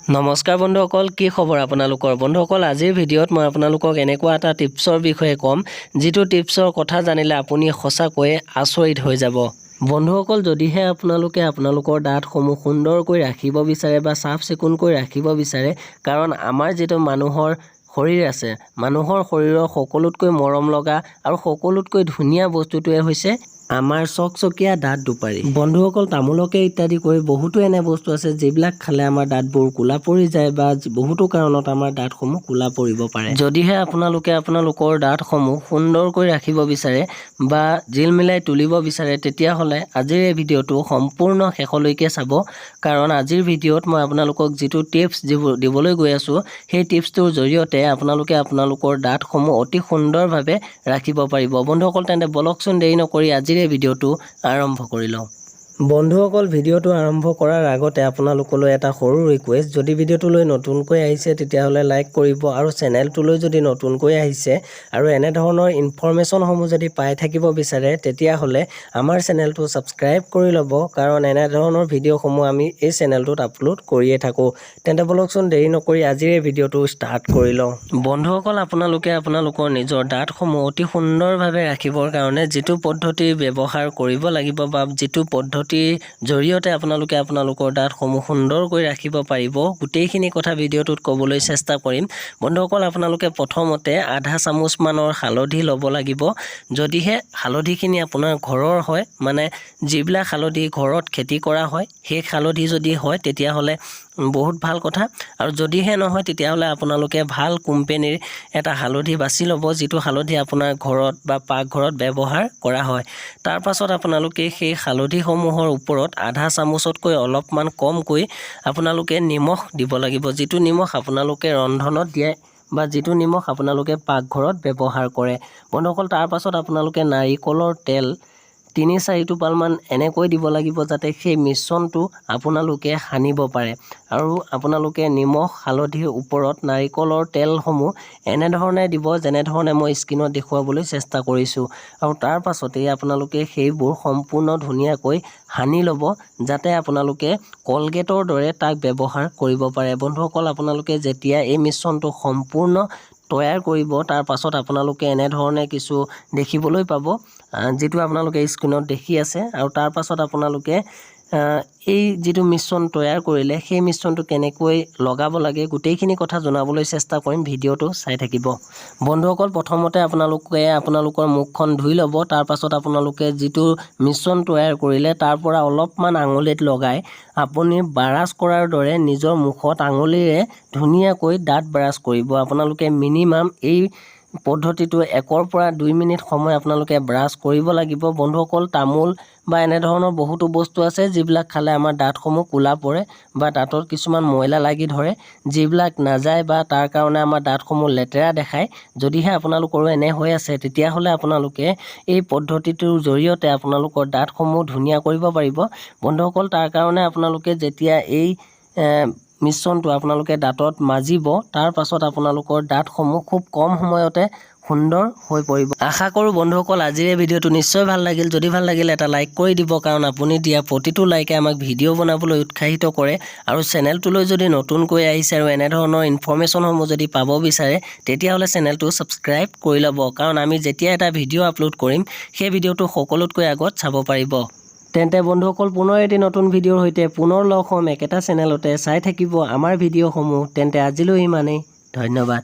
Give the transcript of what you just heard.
নমস্কাৰ বন্ধুসকল, কি খবৰ আপোনালোকৰ? বন্ধুসকল, আজিৰ ভিডিঅ'ত মই আপোনালোকক এনেকুৱা এটা টিপছৰ বিষয়ে ক'ম, যিটো টিপছৰ কথা জানিলে আপুনি সঁচাকৈয়ে আচৰিত হৈ যাব। বন্ধুসকল, যদিহে আপোনালোকে আপোনালোকৰ দাঁতসমূহ সুন্দৰকৈ ৰাখিব বিচাৰে বা চাফ চিকুণকৈ ৰাখিব বিচাৰে, কাৰণ আমাৰ যিটো মানুহৰ শৰীৰ আছে, মানুহৰ শৰীৰৰ সকলোতকৈ মৰম লগা আৰু সকলোতকৈ ধুনীয়া বস্তুটোৱে হৈছে আমাৰ চকচকীয়া দাঁত দুপাৰি। বন্ধুসকল, তামোলকে ইত্যাদি কৰি বহুতো এনে বস্তু আছে, যিবিলাক খালে আমাৰ দাঁতবোৰ ক'লা পৰি যায় বা বহুতো কাৰণত আমাৰ দাঁতসমূহ ক'লা পৰিব পাৰে। যদিহে আপোনালোকে আপোনালোকৰ দাঁতসমূহ সুন্দৰকৈ ৰাখিব বিচাৰে বা জিলমিলাই তুলিব বিচাৰে, তেতিয়াহ'লে আজিৰ এই ভিডিঅ'টো সম্পূৰ্ণ শেষলৈকে চাব। কাৰণ আজিৰ ভিডিঅ'ত মই আপোনালোকক যিটো টিপছ দিবলৈ গৈ আছোঁ, সেই টিপছটোৰ জৰিয়তে আপোনালোকে আপোনালোকৰ দাঁতসমূহ অতি সুন্দৰভাৱে ৰাখিব পাৰিব। বন্ধুসকল, তেন্তে বলকচোন, দেৰি নকৰি আজিৰ এই ভিডিঅ'টো আৰম্ভ কৰি লওঁ। বন্ধুসকল, ভিডিঅ'টো আৰম্ভ কৰাৰ আগতে আপোনালোকলৈ এটা সৰু ৰিকুৱেষ্ট। যদি ভিডিঅ'টোলৈ নতুনকৈ আহিছে, তেতিয়াহ'লে লাইক কৰিব আৰু চেনেলটোলৈ যদি নতুনকৈ আহিছে আৰু এনেধৰণৰ ইনফৰমেশ্যনসমূহ যদি পাই থাকিব বিচাৰে, তেতিয়াহ'লে আমাৰ চেনেলটো ছাবস্ক্ৰাইব কৰি ল'ব। কাৰণ এনেধৰণৰ ভিডিঅ'সমূহ আমি এই চেনেলটোত আপলোড কৰিয়ে থাকোঁ। তেন্তে বলকচোন, দেৰি নকৰি আজিৰ এই ভিডিঅ'টো ষ্টাৰ্ট কৰি লওঁ। বন্ধুসকল, আপোনালোকে আপোনালোকৰ নিজৰ দাঁতসমূহ অতি সুন্দৰভাৱে ৰাখিবৰ কাৰণে যিটো পদ্ধতি ব্যৱহাৰ কৰিব লাগিব বা যিটো পদ্ধতিৰ জৰিয়তে আপোনালোকে আপোনালোকৰ দাঁতসমূহ সুন্দৰকৈ ৰাখিব পাৰিব, গোটেইখিনি কথা ভিডিঅ'টোত ক'বলৈ চেষ্টা কৰিম। বন্ধুসকল, আপোনালোকে প্ৰথমতে আধা চামুচমানৰ হালধি ল'ব লাগিব। যদিহে হালধিখিনি আপোনাৰ ঘৰৰ হয়, মানে যিবিলাক হালধি ঘৰত খেতি কৰা হয়, সেই হালধি যদি হয়, তেতিয়াহ'লে বহুত ভাল কথা। আৰু যদিহে নহয়, তেতিয়াহ'লে আপোনালোকে ভাল কোম্পেনীৰ এটা হালধি বাছি ল'ব, যিটো হালধি আপোনাৰ ঘৰত বা পাকঘৰত ব্যৱহাৰ কৰা হয়। তাৰপাছত আপোনালোকে সেই হালধিসমূহৰ ওপৰত আধা চামুচতকৈ অলপমান কমকৈ আপোনালোকে নিমখ দিব লাগিব, যিটো নিমখ আপোনালোকে ৰন্ধনত দিয়ে বা যিটো নিমখ আপোনালোকে পাকঘৰত ব্যৱহাৰ কৰে। বন্ধুসকল, তাৰপাছত আপোনালোকে নাৰিকলৰ তেল 3-4 টোপালমান এনেকৈ দিব লাগিব, যাতে সেই মিশ্ৰণটো আপোনালোকে সানিব পাৰে। আৰু আপোনালোকে নিমখ হালধিৰ ওপৰত নাৰিকলৰ তেলসমূহ এনেধৰণে দিব, যেনেধৰণে মই স্ক্ৰীণত দেখুৱাবলৈ চেষ্টা কৰিছোঁ। আৰু তাৰ পাছতেই আপোনালোকে সেইবোৰ সম্পূৰ্ণ ধুনীয়াকৈ সানি ল'ব, যাতে আপোনালোকে কলগেটৰ দৰে তাক ব্যৱহাৰ কৰিব পাৰে। বন্ধুসকল, আপোনালোকে যেতিয়া এই মিশ্ৰণটো সম্পূৰ্ণ তৈয়াৰ কৰিব, তাৰ পাছত আপোনালোকে এনেধৰণে কিছু দেখিবলৈ পাব, যিটো আপোনালোকে স্ক্ৰীণত দেখি আছে। আৰু তাৰ পাছত আপোনালোকে এই যিটো মিশ্ৰণ তৈয়াৰ কৰিলে, সেই মিশ্ৰণটো কেনেকৈ লগাব লাগে, গোটেইখিনি কথা জনাবলৈ চেষ্টা কৰিম। ভিডিঅ'টো চাই থাকিব। বন্ধুসকল, প্ৰথমতে আপোনালোকে আপোনালোকৰ মুখখন ধুই ল'ব। তাৰ পাছত আপোনালোকে যিটো মিশ্ৰণ তৈয়াৰ কৰিলে, তাৰ পৰা অলপমান আঙুলিত লগাই আপুনি ব্ৰাছ কৰাৰ দৰে নিজৰ মুখত আঙুলিৰে ধুনীয়াকৈ দাঁত ব্ৰাছ কৰিব। আপোনালোকে মিনিমাম এই পদ্ধতিটো 1ৰ পৰা 2 মিনিট সময় আপোনালোকে ব্ৰাছ কৰিব লাগিব। বন্ধুসকল, তামোল বা এনেধৰণৰ বহুতো বস্তু আছে, যিবিলাক খালে আমাৰ দাঁতসমূহ ক'লা পৰে বা দাঁতত কিছুমান ময়লা লাগি ধৰে, যিবিলাক নাযায় বা তাৰ কাৰণে আমাৰ দাঁতসমূহ লেতেৰা দেখায়। যদিহে আপোনালোকৰো এনে হৈ আছে, তেতিয়াহ'লে আপোনালোকে এই পদ্ধতিটোৰ জৰিয়তে আপোনালোকৰ দাঁতসমূহ ধুনীয়া কৰিব পাৰিব। বন্ধুসকল, তাৰ কাৰণে আপোনালোকে যেতিয়া এই মিশ্ৰণটো আপোনালোকে দাঁতত মাজিব, তাৰ পাছত আপোনালোকৰ দাঁতসমূহ খুব কম সময়তে সুন্দৰ হৈ পৰিব। আশা কৰোঁ বন্ধুসকল, আজিৰ এই ভিডিঅ'টো নিশ্চয় ভাল লাগিল। যদি ভাল লাগিল, এটা লাইক কৰি দিব, কাৰণ আপুনি দিয়া প্ৰতিটো লাইকে আমাক ভিডিঅ' বনাবলৈ উৎসাহিত কৰে। আৰু চেনেলটোলৈ যদি নতুনকৈ আহিছে আৰু এনেধৰণৰ ইনফৰ্মেশ্যনসমূহ যদি পাব বিচাৰে, তেতিয়াহ'লে চেনেলটো ছাবস্ক্ৰাইব কৰি ল'ব। কাৰণ আমি যেতিয়া এটা ভিডিঅ' আপলোড কৰিম, সেই ভিডিঅ'টো সকলোতকৈ আগত চাব পাৰিব। তেন্তে বন্ধুসকল, পুনৰ এটি নতুন ভিডিঅ'ৰ সৈতে পুনৰ লগ হ'ম একেটা চেনেলতে। চাই থাকিব আমাৰ ভিডিঅ'সমূহ। তেন্তে আজিলৈ ইমানেই, ধন্যবাদ।